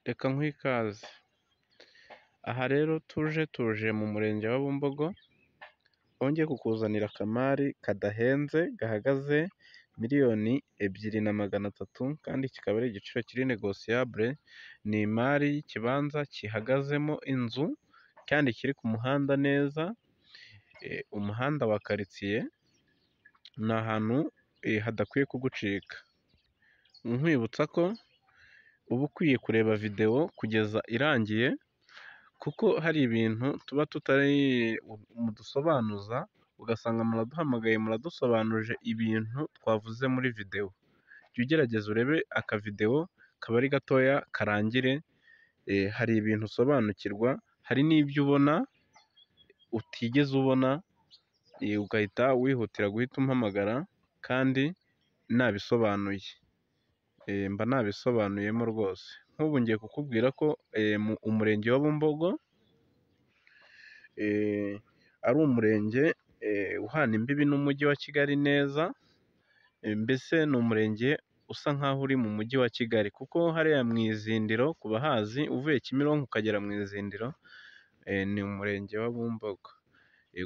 Reka nkuhe ikaze. Aha rero tuje mu murenge wa Bumbogo, aho ngiye kukuzanira akamari kadahenze gahagaze 2,300,000 kandi kikaba ari igiciro kiri negosiyabule, ni imari y'ikibanza gihagazemo inzu kandi kiri ku muhanda neza, umuhanda wa karitsiye, ni ahantu hadakwiye kugucika. Nkwibutsa ko uba ukwiye kureba videwo kugeza irangiye kuko hari ibintu tuba tutari mudusobanuza, ugasanga muraduhamagaye muradusobanuje ibintu twavuze muri videwo. Jya ugerageza urebe akavidewo kaba ari gatoya karangire, hari ibintu usobanukirwa, hari n'ibyo ubona utigeze ubona, ugahita wihutira guhita umpamagara kandi nabisobanuye. Mba nabisobanuyemo rwose. Nk'ubu ngiye kukubwira ko umurenge wa Bumbogo ari umurenge uhana imbibi n'umujyi wa Kigali neza, mbese ni umurenge usa nkaho uri mu mujyi wa Kigali kuko hariya mu Izindiro ku bahazi uvuye Kimironko ukagera mu Izindiro ni umurenge wa Bumbogo.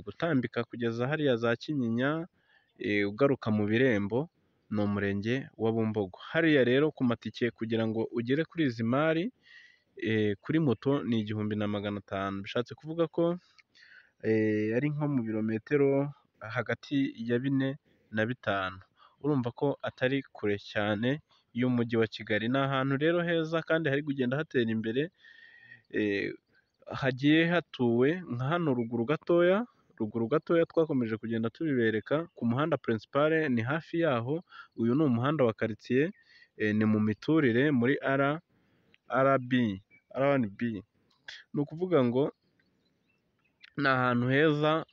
Gutambika kugeza hariya za Kinyinya ugaruka mu Birembo ni umurenge wa Bumbogo. Hariya rero ku matike kugira ngo ugere kuri izi mari kuri moto ni 1,500, bishatse kuvuga ko ari nko mu birometero hagati ya 4 na 5, urumva ko atari kure cyane y'umujyi wa Kigali. Ni ahantu rero heza kandi hari kugenda hatera imbere, hagiye hatuwe nka hano ruguru gatoya, ruguru gatoya twakomeje kugenda tubibereka, ku muhanda pirinsipale ni hafi yaho, uyu ni umuhanda wa karitsiye, ni mu miturire muri RB, R1B. Ni ukuvuga ngo ni ahantu heza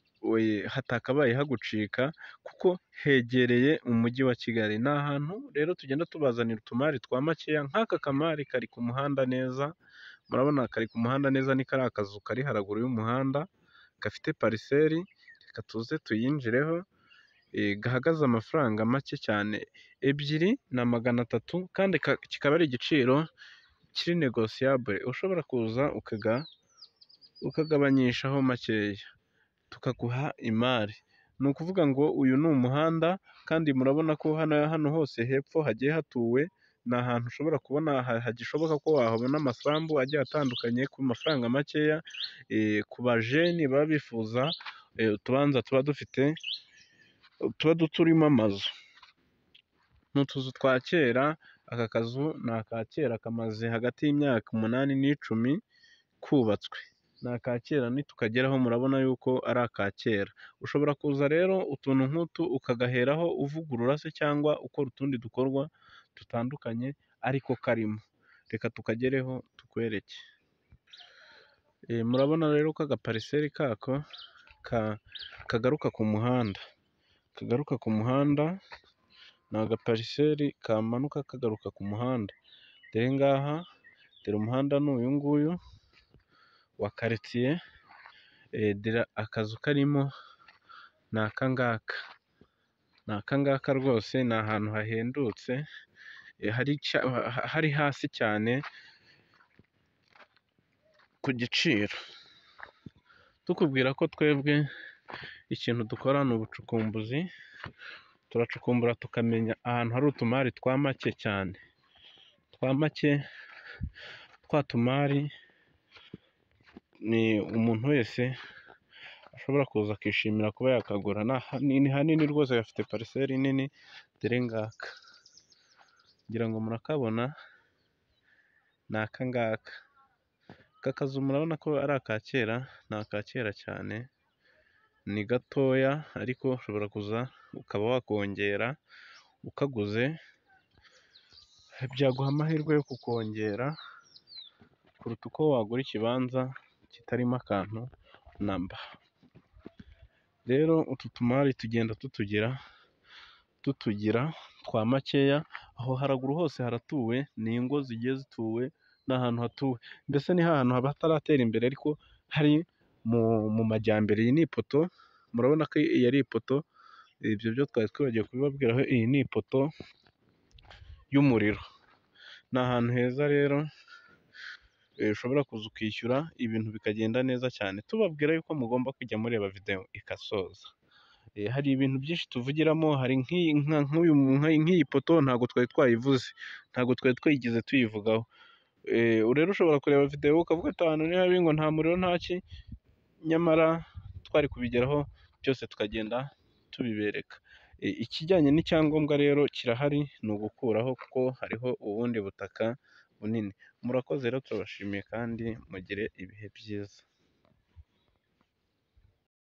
hatakabaye hagucika kuko hegereye umujyi wa Kigali. Ni ahantu rero tugenda tubazanira utumari twa makeya, nk'aka kamari kari ku muhanda neza, murabona kari ku muhanda neza, ni kariya kazu kari haraguru y'umuhanda, gafite pariseri, reka tuze tuyinjireho, gahagaze amafaranga make cyane, 2,300,000 kandi kikaba ari igiciro kiri negosiyabule, ushobora kuza ukagabanyishaho makeya tukaguha imari. Ni ukuvuga ngo uyu ni umuhanda kandi murabona ko hano hose hepfo hagiye hatuwe, ni ahantu ushobora kubona hagishoboka ko wahabona amasambu agiye atandukanye ku mafaranga makeya, ku bajeni baba bifuza utubanza tuba dufite, tuba turimo amazu. Ni utuzu twa kera, aka kazu ni aka kera kamaze hagati y'imyaka 8 n'10 kubatswe. Ni aka kera nitukageraho murabona yuko ari aka kera. Ushobora kuza rero utuntu nk'utu ukagaheraho uvugurura se cyangwa ukora utundi dukorwa dutandukanye ariko karimo. Reka tukagereho tukwereke. Murabona rero ko agapariseri kako kagaruka ku muhanda, kagaruka ku muhanda, ni agapariseri kamanuka kagaruka ku muhanda. Dore ngaha, dore umuhanda ni uyu nguyu wa karitsiye, dore akazu karimo ni aka ngaka, ni aka ngaka rwose, ni ahantu hahendutse, hari hasi cyane ku giciro. Tukubwira ko twebwe ikintu dukora ni ubucukumbuzi, turacukumbura tukamenya ahantu hari utumari twa make cyane, twa make, twa tumari ni umuntu wese ashobora kuza akishimira kuba yakagura. Ni hanini rwose gafite pariseri nini, dore ngaka, ngira ngo murakabona, ni aka ngaka. Aka kazu murabona ko ari aka kera, ni aka kera cyane, ni gatoya ariko ushobora kuza ukaba wakongera ukaguze, byaguha amahirwe yo kukongera kuruta uko wagura ikibanza kitarimo akantu na mba. Rero utu tumari tugenda tutugira twa makeya, aho haraguru hose haratuwe, ni ingo zigiye zituwe, ni ahantu hatuwe, mbese ni hantu haba hataratera imbere ariko hari mu majyambere. Iyi ni ipoto, murabona ko iyi ari ipoto, ibyo byo twari twibagiwe kubibabwiraho, iyi ni ipoto y'umuriro. Ni ahantu heza rero. Ushobora kuza ukishyura ibintu bikagenda neza cyane. Tubabwira yuko mugomba kujya mureba videwo ikasoza. Hari ibintu byinshi tuvugiramo, hari nk'iyi poto ntabwo twari twayivuze, ntabwo twari twigeze tuyivugaho. Rero ushobora kureba videwo ukavuga ati ahantu ni habi ngo nta muriro nta ki, nyamara twari kubigeraho byose tukagenda tubibereka. Ikijyanye n'icyangombwa rero kirahari, ni ugukuraho kuko hariho ubundi butaka bunini. Murakoze rero, turabashimiye kandi mugire ibihe byiza.